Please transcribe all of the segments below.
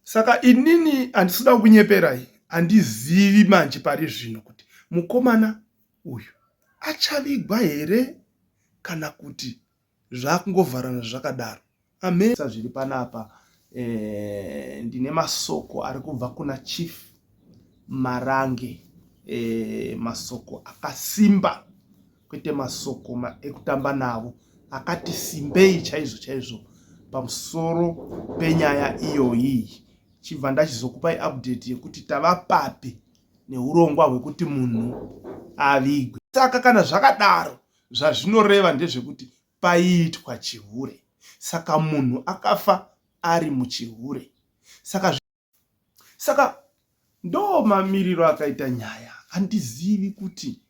Saka inini handisida kukunyeperai, handizivi manje pari zvino kuti mukomana uyu achavigwa here kana kuti zvakungovharana zvakadaro. Amen. Zviri panapa eh, ndine masoko ari kubva kuna Chief Marange eh, masoko akasimba kwete masoko ekutamba navo akati simbei chaizvo chaizvo pamusoro penyaya iyoyi. Chibva ndachizokupai update yekuti tava papi neurongwa hwekuti munhu avigwe. Saka kana zvakadaro zvazvinoreva ndezvekuti paiitwa chihure saka munhu akafa ari muchihure saka saka ndo mamiriro akaita nyaya handizivi kuti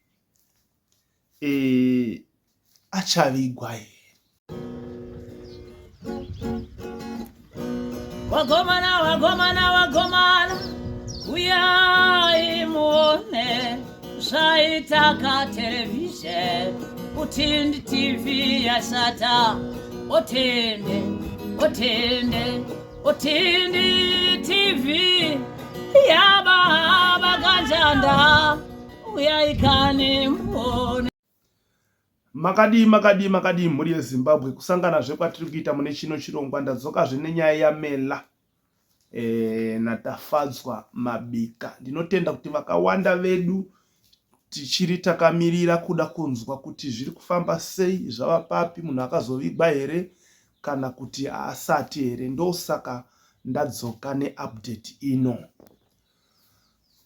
e, achavigwa here. Wagomana, wagomana, wagomana, uyai muone zvaitaka television utindi TV yashata otende otende otindi TV yababa kanjanda uyai kani muone. Makadii makadii makadii mhuri yeZimbabwe kusanganazve kwatiri kuita mune chino chirongwa ndadzokazve nenyaya yaMela e, naTafadzwa Mabika. Ndinotenda kuti vakawanda vedu tichiri takamirira kuda kunzwa kuti zviri kufamba sei zvava papi munhu akazovigwa here kana kuti haasati here ndosaka ndadzoka neupdate ino.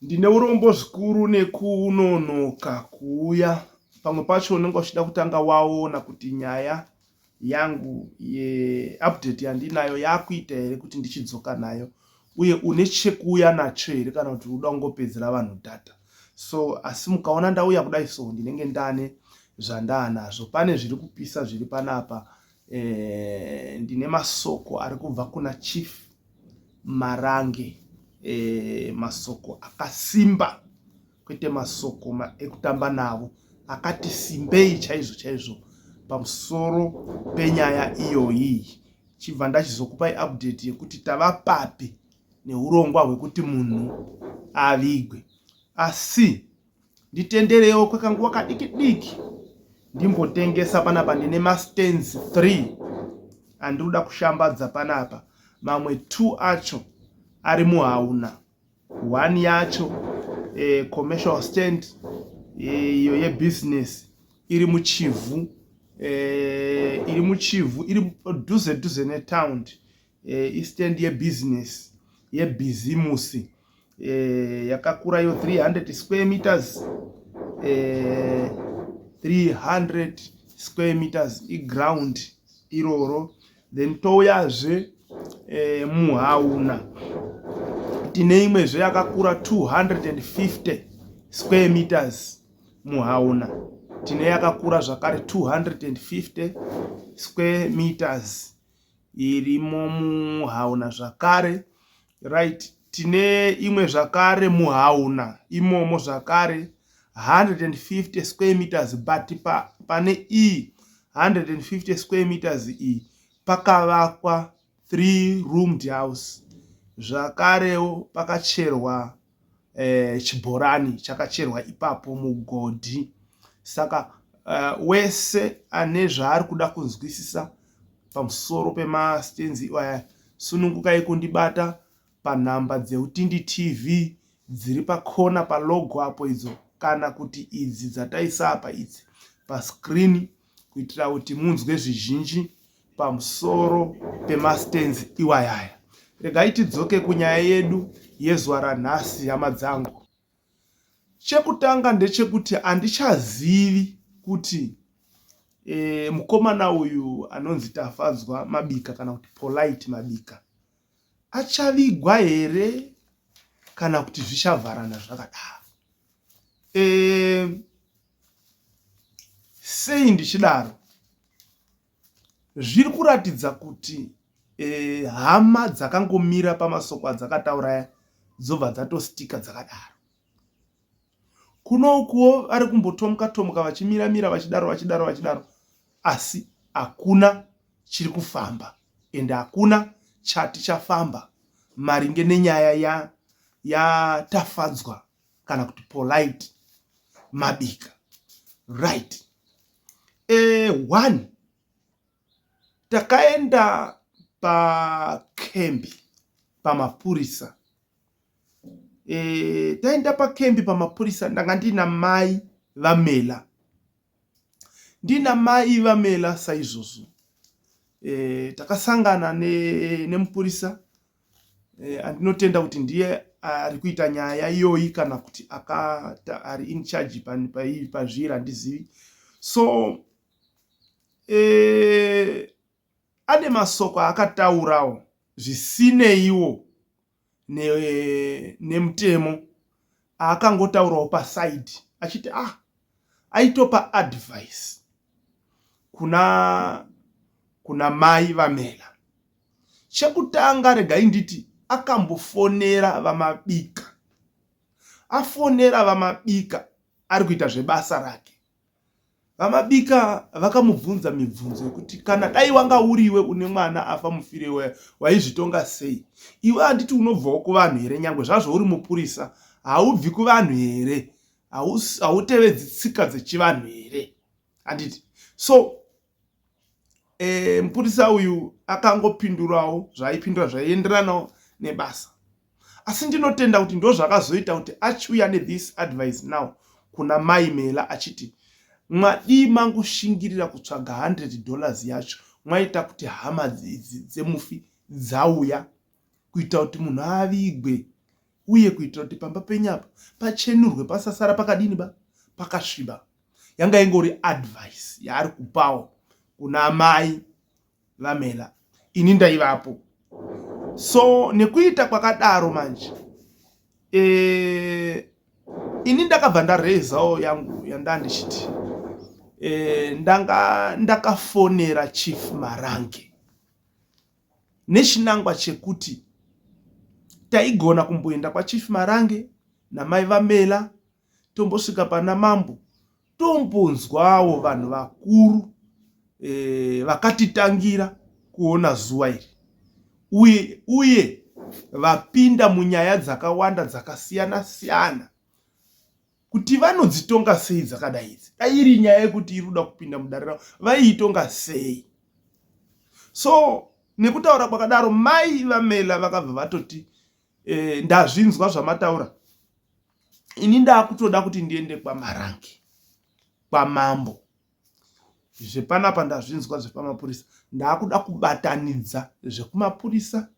Ndine urombo zvikuru nekunonoka kuuya. Pamwe pacho unenge uchida kutanga waona kuti nyaya yangu yeupdate yandinayo yakuita here kuti ndichidzoka nayo uye une chekuuya nacho here kana kuti uda kungopedzera vanhu data. So asi mukaona ndauya kudai so ndinenge ndane zvandaanazvo. Pane zviri kupisa zviri panapa eh, ndine masoko ari kubva kuna Chief Marange eh, masoko akasimba kwete masoko ekutamba navo akati simbei chaizvo chaizvo pamusoro penyaya iyoyi chibva ndachizokupai update yekuti tava papi neurongwa hwekuti munhu avigwe asi Nditenderewo kwekanguva kadiki diki ndimbotengesa panapa. Ndine mastands 3 andiri kuda kushambadza panapa, mamwe 2 acho ari muhauna, one yacho eh, commercial stand iyo eh, yebusiness iri muchivhu eh, iri muchivhu iri dhuze dhuze netown eh, istand yebusiness yebhizimusi eh, yakakura iyo 300 square meters eh, 300 square meters iground iroro then touyazve eh, muhauna tine imwezve yakakura 250 square meters muhauna tine yakakura zvakare 250 square meters irimo muhauna zvakare right tine imwe zvakare muhauna imomo zvakare 150 square meters but pa, pane iyi 150 square meters iyi pakavakwa 3 roomed house zvakarewo pakacherwa eh, chibhorani chakacherwa ipapo mugodhi saka uh, wese ane zvaari kuda kunzwisisa pamusoro pemastenzi iwaya sunungukai kundibata panhamba dzeutindi tv dziri pakona palogo apo idzo kana kuti idzi dzataisa apa idzi pascreen kuitira kuti munzwe zvizhinji pamusoro pemastands iwayaya. Regai tidzoke kunyaya yedu yezuva ranhasi hama dzangu. Chekutanga ndechekuti handichazivi kuti e, mukomana uyu anonzi Tafadzwa Mabika kana kuti Polite Mabika achavigwa here kana kuti zvichavharana zvakadaro. E, sei ndichidaro? Zviri kuratidza kuti e, hama dzakangomira pamasoko adzakataura aya dzobva dzatostika dzakadaro. Kuno ukuwo vari kumbotomuka tomuka vachimira mira vachidaro vachidaro vachidaro asi hakuna chiri kufamba ende hakuna chati chafamba. maringe nenyaya ya yaTafadzwa kana kuti Polite Mabika. Right. One, takaenda pakembi pamapurisa. Taenda pakembi pamapurisa, ndanga ndina mai vaMela, ndina mai vaMela saizvozvo. Takasangana nemupurisa andinotenda kuti ndiye ari kuita nyaya iyoyi kana kuti akata ari in charge pazviri, handizivi. So ane masoko aakataurawo zvisineiwo nemutemo, aakangotaurawo pasaidi achiti aitopa advice kuna mai vaMela. Chekutanga, regai nditi akambofonera vaMabika. Afonera vaMabika ari kuita zvebasa rake, vaMabika vakamubvunza mibvunzo yekuti kana dai wanga uriwe une mwana afa mufire, waizvitonga sei iwe? Handiti unobvawo kuvanhu here? Nyangwe zvazvo uri mupurisa, haubvi kuvanhu here? Hautevedzi tsika dzechivanhu here? Handiti? So mupurisa uyu akangopindurawo zvaaipindura zvaienderanawo nebasa, asi ndinotenda kuti ndo zvakazoita kuti achiuya nethis advice now kuna mai Mela achiti mwadii mangoshingirira kutsvaga $100 yacho, mwaita kuti hama idzi dzemufi dzauya kuita kuti munhu avigwe uye kuitira kuti pamba penyapa pachenurwe, pasasara pakadini ba pakasviba. Yanga ingori advice yaari kupawo kuna mai vaMela. Ini ndaivapo. So nekuita kwakadaro manje, ini ndakabva ndarezawo yangu yanda ndichiti ndanga ndakafonera Chief Marange nechinangwa chekuti taigona kumboenda kwaChief Marange namai vaMela, tombosvika pana mambo, tombonzwawo vanhu vakuru vakatitangira kuona zuva iri uye vapinda munyaya dzakawanda dzakasiyana siyana kuti vanodzitonga sei dzakadai idzi. Dai iri nyaya yekuti iri kuda kupinda mudare ravo, vaiitonga sei? So nekutaura kwakadaro, mai vaMela vakabva vatoti, "Ndazvinzwa zvamataura. Ini ndakutoda kuti ndiende kwaMarange, kwamambo. Zvepanapa ndazvinzwa, zvepamapurisa ndaakuda kubatanidza zvekumapurisa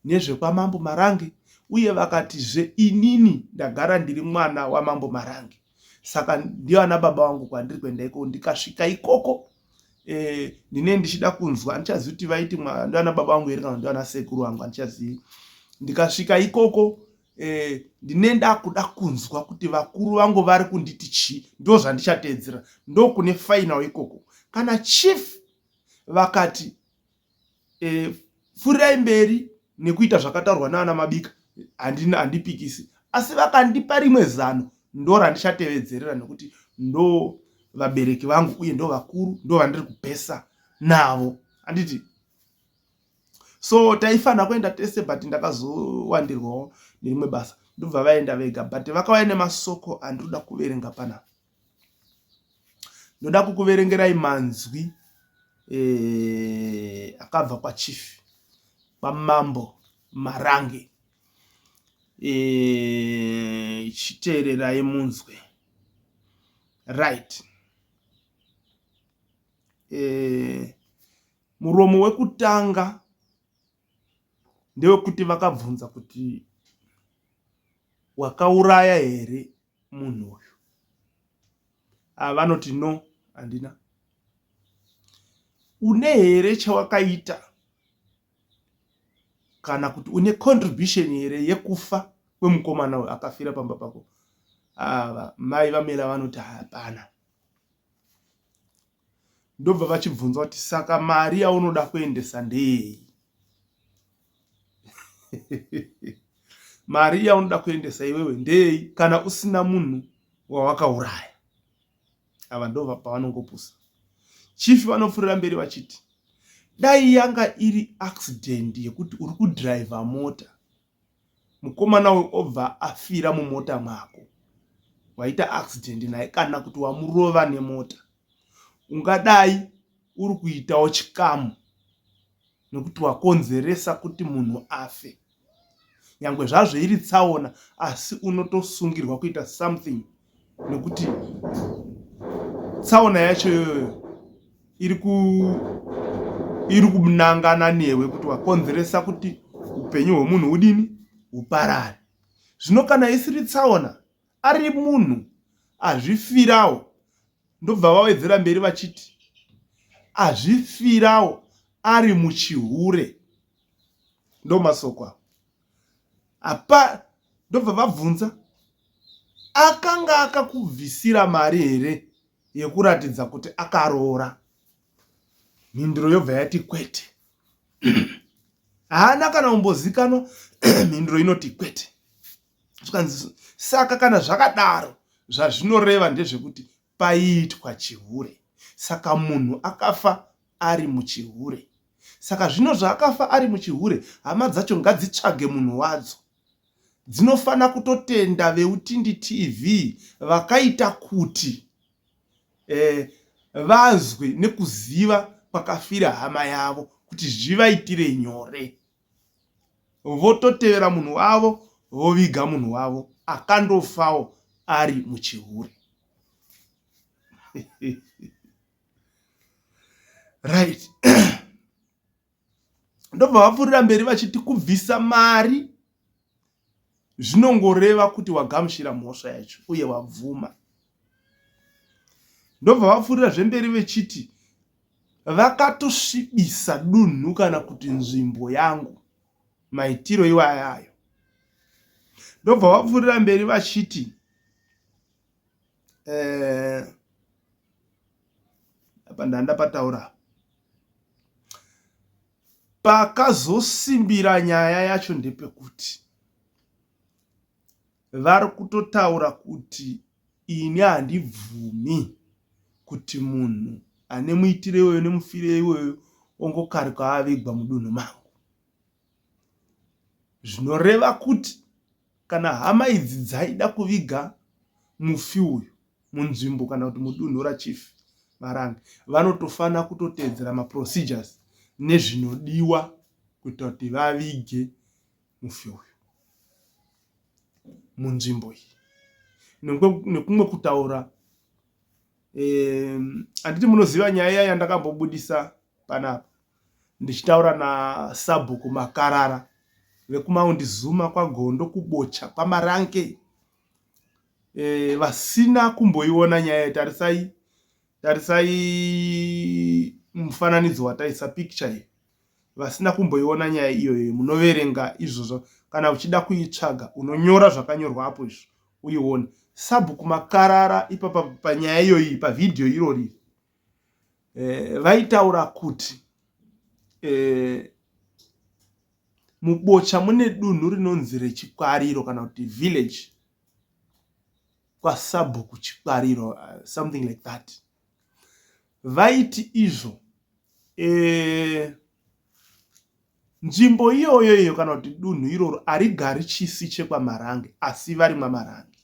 nezvekwamambo Marange." Uye vakatizve, "Inini ndagara ndiri mwana wamambo Marange, saka ndiyo ana baba vangu kwandiri kuenda ikoko. Ndikasvika ikoko, ndinee ndichida kunzwa." Handichazivi kuti vaiti ndiana baba vangu here kana ndiana sekuru vangu, handichazivi. "Ndikasvika ikoko, ndine ndakuda kunzwa kuti vakuru vangu vari kunditi chii, ndo zvandichateedzera, ndokune final ikoko. Kana chief vakati pfurirai mberi nekuita zvakataurwa naana Mabika, handina, handipikisi. Asi vakandipa rimwe zano, ndo randichatevedzerera, nekuti ndo vabereki vangu uye ndo vakuru, ndo vandiri kupesa navo, handiti?" So taifanira kuenda tese, but ndakazowandirwawo nerimwe basa, ndobva vaenda vega. But vakauya nemasoko andinoda kuverenga panapa. Ndoda kukuverengerai manzwi akabva kwachief, kwamambo Marange. Chiteererai munzwe. Right. Muromo wekutanga ndewekuti vakabvunza kuti wakauraya here munhu uyu? Vanoti, "No, handina." Une here chawakaita kana kuti une contribution here yekufa kwemukomana uyu akafira pamba pako? Ava mai vaMela vanoti hapana. Ndobva vachibvunza kuti saka mari yaunoda kuendesa ndeyei? Mari yaunoda kuendesa iwewe ndeyei kana usina munhu wawakauraya? Ava ndobva pavanongopusa. Chief vanopfuurira mberi vachiti dai yanga iri accident yekuti uri kudhiraivha mota. Mukomana uyu obva afira mumota mako, waita accident naye kana kuti wamurova nemota, ungadai uri kuitawo chikamu nekuti wakonzeresa kuti munhu afe. Nyangwe zvazvo iri tsaona, asi unotosungirwa kuita something nekuti tsaona yacho iyoyo iri ku iri kunangana newe kuti wakonzeresa kuti upenyu hwemunhu udini huparare. Zvino kana isiri tsaona, ari munhu azvifirawo, ndobva vawedzera mberi vachiti azvifirawo ari muchihure. Ndo masoko avo apa. Ndobva vabvunza, akanga akakubvisira mari here yekuratidza kuti akaroora? Mhinduro yobva yati kwete. Haana kana kumbozikanwa. Mhinduro inoti kwete. Zvikanzi, saka kana zvakadaro, zvazvinoreva ndezvekuti paiitwa chihure, saka munhu akafa ari muchihure. Saka zvino zvaakafa ari muchihure, hama dzacho ngadzitsvage munhu wadzo. Dzinofana kutotenda veUtindi TV vakaita kuti eh, vazwe nekuziva kwakafira hama yavo kuti zvivaitire nyore. Vototevera munhu wavo, voviga munhu wavo akandofawo ari muchihure. Right, ndobva vapfuurira mberi vachiti kubvisa mari zvinongoreva kuti wagamuchira mhosva yacho uye wabvuma. Ndobva vapfuurira zvemberi vechiti vakatosvibisa dunhu kana kuti nzvimbo yangu maitiro iwayayo. Ndobva vapfuurira mberi vachiti eh, apa ndandapataura pakazosimbira nyaya yacho ndepekuti vari kutotaura kuti ini handibvumi kuti munhu ane muitiro iwoyo nemufiro iwoyo ongokarika avigwa mudunhu mangu. Zvinoreva kuti kana hama idzi dzaida kuviga mufi uyu munzvimbo kana kuti mudunhu raChief Marange, vanotofana kutoteedzera maprocedures nezvinodiwa kuitira kuti vavige mufi uyu munzvimbo iyi. Nekumwe kutaura, handiti munoziva nyaya iya yandakambobudisa panapa ndichitaura nasabhuku Makarara vekuMount Zuma kwaGondo kuBocha kwaMarange, vasina kumboiona nyaya, tarisai tarisai mufananidzo wataisa, picture iyi. Vasina kumboiona nyaya iyoyo, munoverenga izvozvo. Kana uchida kuitsvaga, unonyora zvakanyorwa apo izvo uione. Sabhuku Makarara ipapa panyaya iyoyi, pavhidhiyo irori, vaitaura kuti muBocha mune dunhu rinonzi reChikwariro kana kuti village kwasabhuku Chikwariro, something like that. Vaiti izvo nzvimbo iyoyo iyo kana kuti dunhu iroro harigari chisi chekwaMarange, asi vari mwaMarange.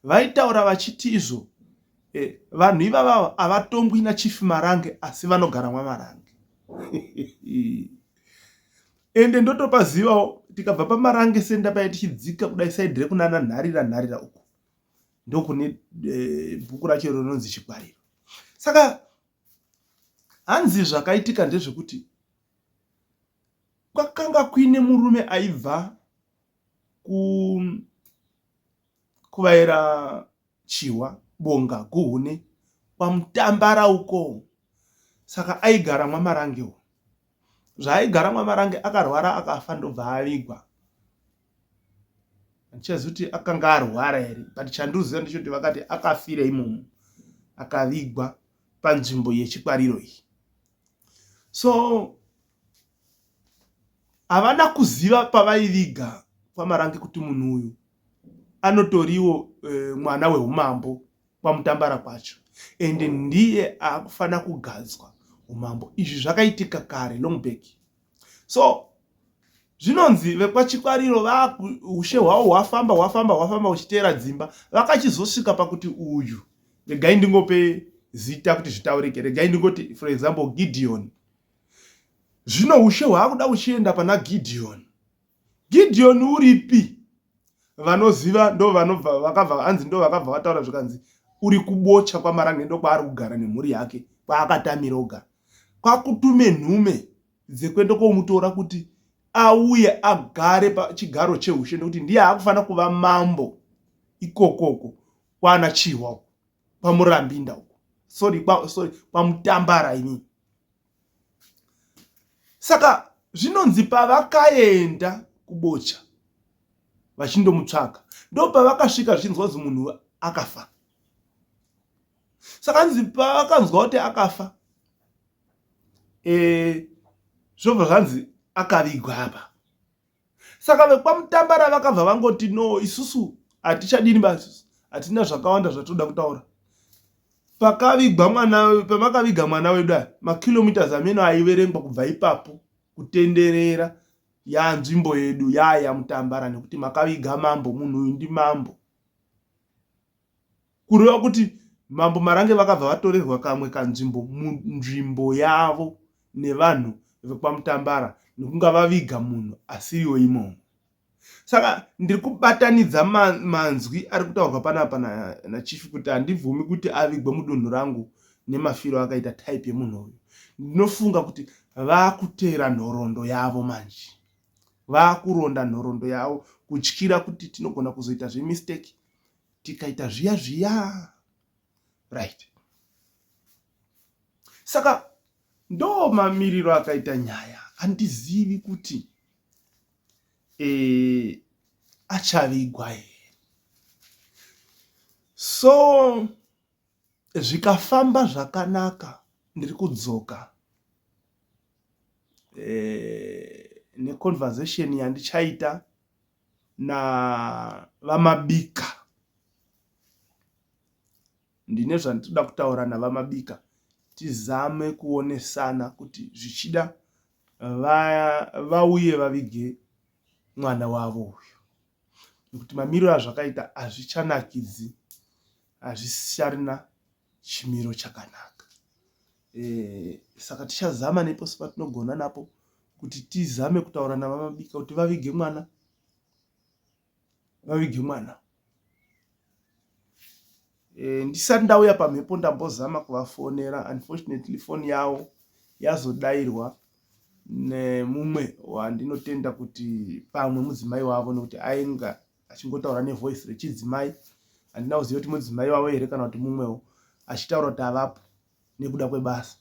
Vaitaura vachiti izvo vanhu ivava havatongwi naChief Marange, asi vanogara mwaMarange. Ende ndotopazivawo, tikabva paMarange senda paya tichidzika kudai side rekunana Nharira Nharira uku, ndokune bhuku racho rinonzi Chikwariro. Saka hanzi zvakaitika ndezvekuti kwakanga kuine murume aibva kuvaira Chihwa, Bonga, Guhune, kwaMutambara uko. Saka aigara mwaMarange uko. Zvaaigara mwaMarange akarwara akafa, ndobva avigwa. Handichazivi kuti akanga arwara here, but chandiruziva ndechekuti vakati akafira imomo, akavigwa panzvimbo yeChikwariro iyi. So havana kuziva pavaiviga kwaMarange kuti munhu uyu anotoriwo mwana weumambo kwaMutambara kwacho, ende ndiye akufana kugadzwa umambo. Izvi zvakaitika kare, long back. So Zvinonzi vekwaChikwariro ushe hwavo hwafamba hwafamba hwafamba huchiteera dzimba vakachizosvika pakuti uyu regai ndingope zita kuti zvitaurike regai ndingoti for example Gideon. Zvino ushe hwaakuda kuchienda pana Gideon. Gideon uripi? Vanoziva ndo vanobva vakabva hanzi ndo vakabva vataura zvikanzi uri kubocha kwaMarange ndokwaari kugara nemhuri yake kwaakatamira oga. Kwakutume nhume dzekuenda komutora kuti auye agare pachigaro cheushe nekuti ndiye akufanira kuva mambo ikokoko kwana Chihwa uko kwaMurambinda uko sorry, kwa, sorry kwaMutambara ini saka zvinonzi pavakaenda kubocha vachindomutsvaka ndopavakasvika zvichinzwa kunzi munhu akafa saka nzi pavakanzwa kuti akafa e, zvobva zvanzi akavigwa apa saka vekwamutambara vakabva vangoti no isusu hatichadini basi hatina zvakawanda zvatoda kutaura pakavigwa mwana pamakaviga mwana wedu aya makilometers ameno aiverengwa kubva ipapo kutenderera yanzvimbo yedu yaya mutambara nekuti makaviga mambo munhu uyu ndimambo Kureva kuti Mambo Marange vakabva vatorerwa kamwe kanzvimbo munzvimbo yavo nevanhu vekwaMutambara nekunga vaviga munhu asiriwo imomo. Saka ndiri kubatanidza manzwi ari kutaurwa panapa naChief na kuti handibvumi kuti avigwe mudunhu rangu nemafiro akaita type yemunhu uyu. Ndinofunga kuti vakuteera nhoroondo yavo manje. Vakuronda nhoroondo yavo kutyira kuti tinogona kuzoita zvemistake tikaita zviya zviya right saka ndo mamiriro akaita nyaya handizivi kuti e, achavigwa here so zvikafamba zvakanaka ndiri kudzoka e, neconversation yandichaita naVaMabika. Ndine zvandinoda kutaura naVaMabika tizame kuonesana kuti zvichida vauye vavige mwana wavo uyu nekuti mamiriro azvakaita hazvichanakidzi hazvisarina chimiro chakanaka. E, saka tichazama nepose patinogona napo kuti tizame kutaura navamabika kuti vavige mwana vavige mwana e, ndisati ndauya pamhepo ndambozama kuvafonera unfortunately foni yavo yazodairwa nemumwe wandinotenda kuti pamwe mudzimai wavo nekuti ainga achingotaura nevoice rechidzimai handina kuziva kuti mudzimai wavo here kana kuti mumwewo achitaura kuti avapo nekuda kwebasa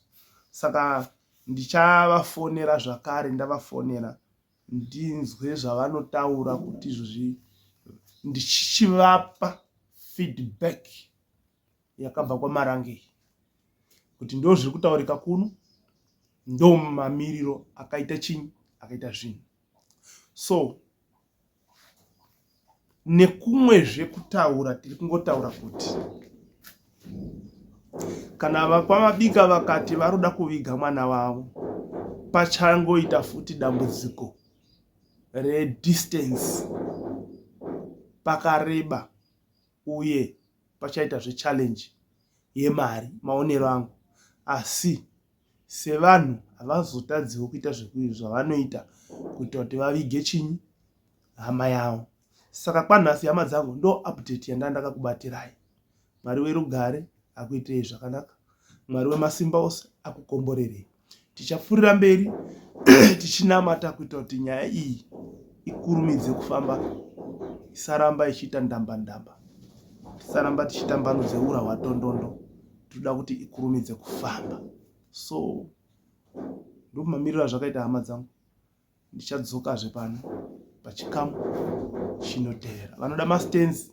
saka ndichavafonera zvakare ndavafonera ndinzwe zvavanotaura kuti izvozvi ndichichivapa feedback yakabva kwaMarange kuti ndo zviri kutaurika kuno ndo mamiriro akaita chinyi akaita zvinhu so Nekumwezve kutaura tiri kungotaura kuti kana vakwaMabika vakati varoda kuviga mwana wavo pachangoita futi dambudziko redistance pakareba uye pachaita zvechallenge yemari maonero angu asi sevanhu havazotadziwo kuita zvavanoita kuita kuti vavige chinyi hama yavo saka kwanhasi hama dzangu ndo update yanda ndakakubatirai mwari werugare akuitirei zvakanaka mwari wemasimba ose akukomborerei tichapfuurira mberi tichinamata kuita kuti nyaya iyi ikurumidze kufamba isaramba ichiita ndamba ndamba tisaramba tichitambanudze ura hwatondondo tinoda kuti ikurumidze kufamba so ndomamiriro azvakaita hama dzangu ndichadzokazve pano pachikamu chinotevera vanoda mastands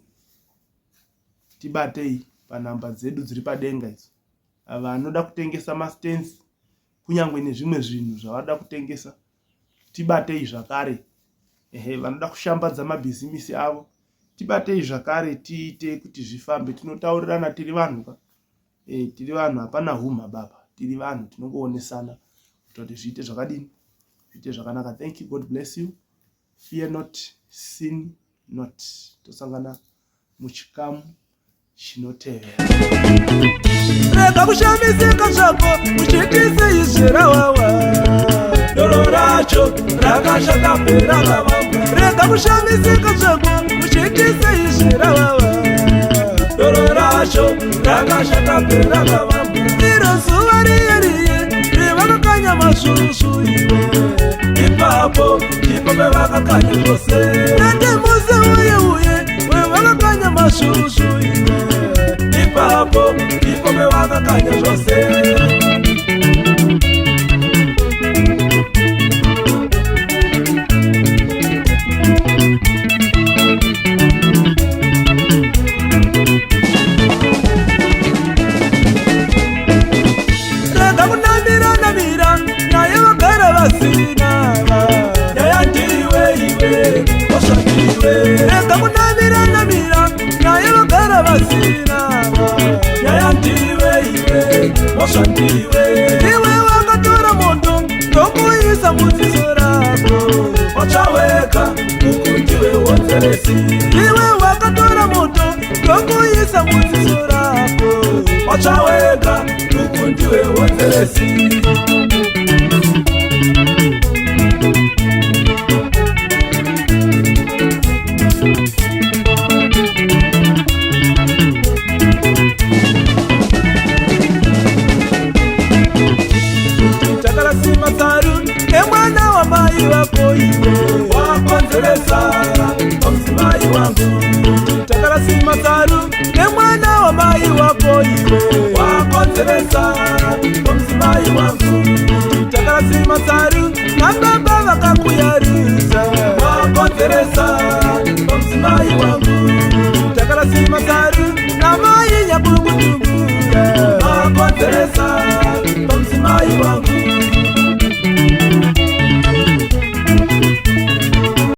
tibatei panhamba dzedu dziri padenga idzo vanoda kutengesa mastands kunyange nezvimwe zvinhu zvavanoda kutengesa tibatei zvakare ehe vanoda kushambadza mabhizimisi avo tibatei zvakare tiite kuti zvifambe tinotaurirana tiri vanhu ka e, tiri vanhu hapana humha baba tiri vanhu tinongoonesana kuita kuti zviite zvakadini zviite zvakanaka thank you god bless you. Fear not, sin not. Tosangana muchikamu chinotevera. Rega kushamisika zvako uchiti sei rawawa doro racho rakashata perakavamba. Rega kushamisika zvako uchiti sei rawawa doro racho rakashata perakavamba. Iro zuva riye riye revakakanya masvusvu iwe ipapo ndipo pevakakanya zvose. Nande musi uye uye wevakakanya masvusvu iwe ipapo ndipo pevakakanya zvose. Rega kunamira namira naye vagara vasina nyaya ndiwe iwe osvatiwe. Rega kunamira namira naye vagara vasina nyaya ndiwe iwe osvatiwe. Iwe wakatora moto ndokuisa muziso rako wachaweka ukundiwe wonzeresi. Iwe wakatora moto ndokuisa muziso rako wachaweka ukundiwe wonzeresi. Takarasima tsaru nemwana wamai vako iwe wakonzeresa pamudzimai wangu. Takarasima tsaru nemwana wamai wako iwe wakonzeresa pamudzimai wangu. Takarasima tsaru nababa vakakuyarisa wakonzeresa pamudzimai wangu. Takarasima tsaru namai nyakukutumbura wakonzeresa.